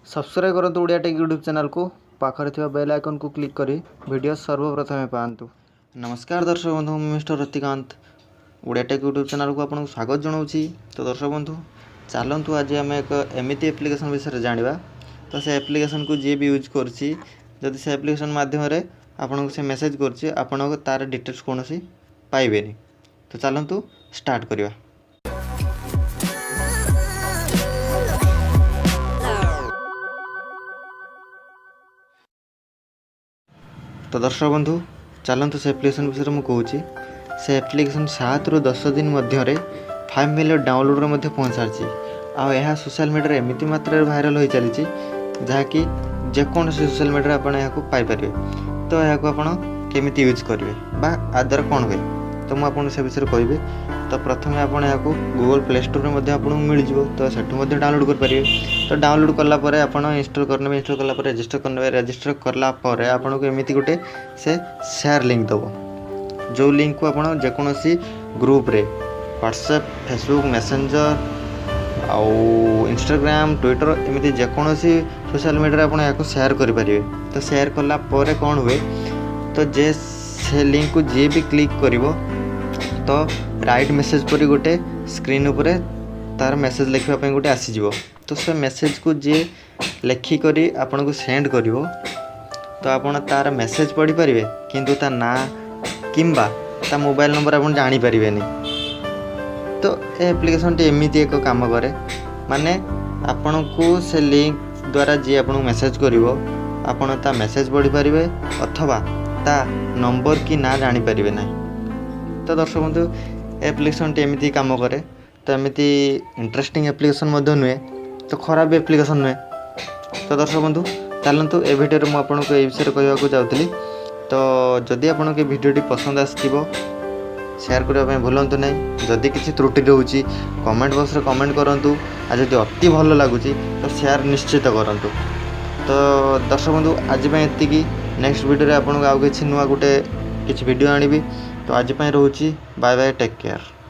Subscribe କରନ୍ତୁ Odia tech YouTube ଚ୍ୟାନେଲ୍କୁ, ପାଖରେ ଥିବା ବେଲ୍ ଆଇକନ୍କୁ କ୍ଲିକ୍ କରି ଭିଡ଼ିଓ ସର୍ବପ୍ରଥମେ ପାଆନ୍ତୁ। ନମସ୍କାର ଦର୍ଶକ ବନ୍ଧୁ, ମୁଁ mister Ratikant, Odia tech YouTube ଚ୍ୟାନେଲ୍କୁ ଆପଣଙ୍କୁ ସ୍ୱାଗତ ଜଣାଉଛି। ତ ଦର୍ଶକ ବନ୍ଧୁ, ଚାଲନ୍ତୁ ଆଜି ଆମେ ଏକ ଏମିତି ଆପ୍ଲିକେସନ୍ ବିଷୟରେ ଜାଣିବା। ତ ସେ ଆପ୍ଲିକେସନ୍କୁ ଯିଏ ବି ୟୁଜ୍ କରୁଛି, ଯଦି ସେ ଆପ୍ଲିକେସନ୍ ମାଧ୍ୟମରେ ଆପଣଙ୍କୁ ସେ ମେସେଜ୍ କରୁଛି, ଆପଣଙ୍କୁ ତା'ର ଡିଟେଲ୍ସ କୌଣସି ପାଇବେନି। ତ ଚାଲନ୍ତୁ ଷ୍ଟାର୍ଟ କରିବା। ତ ଦର୍ଶକ ବନ୍ଧୁ, ଚାଲନ୍ତୁ ସେ ଆପ୍ଲିକେସନ୍ ବିଷୟରେ ମୁଁ କହୁଛି। ସେ ଆପ୍ଲିକେସନ୍ 7ରୁ 10 ଦିନ ମଧ୍ୟରେ 5 ମିଲିୟନ୍ ଡାଉନଲୋଡ଼ରେ ମଧ୍ୟ ପହଞ୍ଚିସାରିଛି। ଆଉ ଏହା ସୋସିଆଲ୍ ମିଡ଼ିଆରେ ଏମିତି ମାତ୍ରାରେ ଭାଇରାଲ୍ ହୋଇଚାଲିଛି, ଯାହାକି ଯେକୌଣସି ସୋସିଆଲ୍ ମିଡ଼ିଆରେ ଆପଣ ଏହାକୁ ପାଇପାରିବେ। ତ ଏହାକୁ ଆପଣ କେମିତି ୟୁଜ୍ କରିବେ ବା ଆ ଦ୍ୱାରା କ'ଣ ହୁଏ, ତ ମୁଁ ଆପଣଙ୍କୁ ସେ ବିଷୟରେ କହିବି। ତ ପ୍ରଥମେ ଆପଣ ଏହାକୁ ଗୁଗଲ୍ ପ୍ଲେ ଷ୍ଟୋରରେ ମଧ୍ୟ ଆପଣଙ୍କୁ ମିଳିଯିବ, ତ ସେଠୁ ମଧ୍ୟ ଡାଉନଲୋଡ଼୍ କରିପାରିବେ। ତ ଡାଉନଲୋଡ଼୍ କଲା ପରେ ଆପଣ ଇନଷ୍ଟଲ୍ କରିନେବେ। ଇନଷ୍ଟଲ୍ କଲା ପରେ ରେଜିଷ୍ଟର କରିନେବେ। ରେଜିଷ୍ଟର କଲା ପରେ ଆପଣଙ୍କୁ ଏମିତି ଗୋଟେ ସେ ସେୟାର ଲିଙ୍କ୍ ଦେବ, ଯେଉଁ ଲିଙ୍କ୍କୁ ଆପଣ ଯେକୌଣସି ଗ୍ରୁପ୍ରେ, ହ୍ୱାଟ୍ସଆପ୍, ଫେସବୁକ୍, ମେସେଞ୍ଜର ଆଉ ଇନଷ୍ଟାଗ୍ରାମ, ଟ୍ୱିଟର, ଏମିତି ଯେକୌଣସି ସୋସିଆଲ୍ ମିଡ଼ିଆରେ ଆପଣ ଏହାକୁ ସେୟାର କରିପାରିବେ। ତ ସେୟାର କଲା ପରେ କ'ଣ ହୁଏ? ତ ଯେ ସେ ଲିଙ୍କ୍କୁ ଯିଏ ବି କ୍ଲିକ୍ କରିବ, ତ ରାଇଟ୍ ମେସେଜ୍ ପରି ଗୋଟେ ସ୍କ୍ରିନ୍ ଉପରେ ତା'ର ମେସେଜ୍ ଲେଖିବା ପାଇଁ ଗୋଟେ ଆସିଯିବ। ତ ସେ ମେସେଜ୍କୁ ଯିଏ ଲେଖିକରି ଆପଣଙ୍କୁ ସେଣ୍ଡ କରିବ, ତ ଆପଣ ତା'ର ମେସେଜ୍ ପଢ଼ିପାରିବେ, କିନ୍ତୁ ତା ନାଁ କିମ୍ବା ତା ମୋବାଇଲ୍ ନମ୍ବର ଆପଣ ଜାଣିପାରିବେନି। ତ ଏ ଆପ୍ଲିକେସନ୍ଟି ଏମିତି ଏକ କାମ କରେ, ମାନେ ଆପଣଙ୍କୁ ସେ ଲିଙ୍କ୍ ଦ୍ୱାରା ଯିଏ ଆପଣଙ୍କୁ ମେସେଜ୍ କରିବ, ଆପଣ ତା ମେସେଜ୍ ପଢ଼ିପାରିବେ ଅଥବା ତା ନମ୍ବର କି ନାଁ ଜାଣିପାରିବେ ନାହିଁ। ତ ଦର୍ଶକ ବନ୍ଧୁ, ଏ ଆପ୍ଲିକେସନ୍ଟି ଏମିତି କାମ କରେ। ତ ଏମିତି ଇଣ୍ଟରେଷ୍ଟିଂ ଆପ୍ଲିକେସନ୍ ମଧ୍ୟ ନୁହେଁ, ତ ଖରାପ ବି ଆପ୍ଲିକେସନ୍ ନୁହେଁ। ତ ଦର୍ଶକ ବନ୍ଧୁ, ଚାଲନ୍ତୁ, ଏ ଭିଡ଼ିଓରେ ମୁଁ ଆପଣଙ୍କୁ ଏଇ ବିଷୟରେ କହିବାକୁ ଯାଉଥିଲି। ତ ଯଦି ଆପଣଙ୍କୁ ଏ ଭିଡ଼ିଓଟି ପସନ୍ଦ ଆସିଥିବ, ସେୟାର କରିବା ପାଇଁ ଭୁଲନ୍ତୁ ନାହିଁ। ଯଦି କିଛି ତ୍ରୁଟି ରହୁଛି, କମେଣ୍ଟ ବକ୍ସରେ କମେଣ୍ଟ କରନ୍ତୁ। ଆଉ ଯଦି ଅତି ଭଲ ଲାଗୁଛି, ତ ସେୟାର ନିଶ୍ଚିତ କରନ୍ତୁ। ତ ଦର୍ଶକ ବନ୍ଧୁ, ଆଜି ପାଇଁ ଏତିକି। ନେକ୍ସଟ ଭିଡ଼ିଓରେ ଆପଣଙ୍କୁ ଆଉ କିଛି ନୂଆ ଗୋଟେ କିଛି ଭିଡ଼ିଓ ଆଣିବି। ତ ଆଜି ପାଇଁ ରହୁଛି। Bye bye, take care.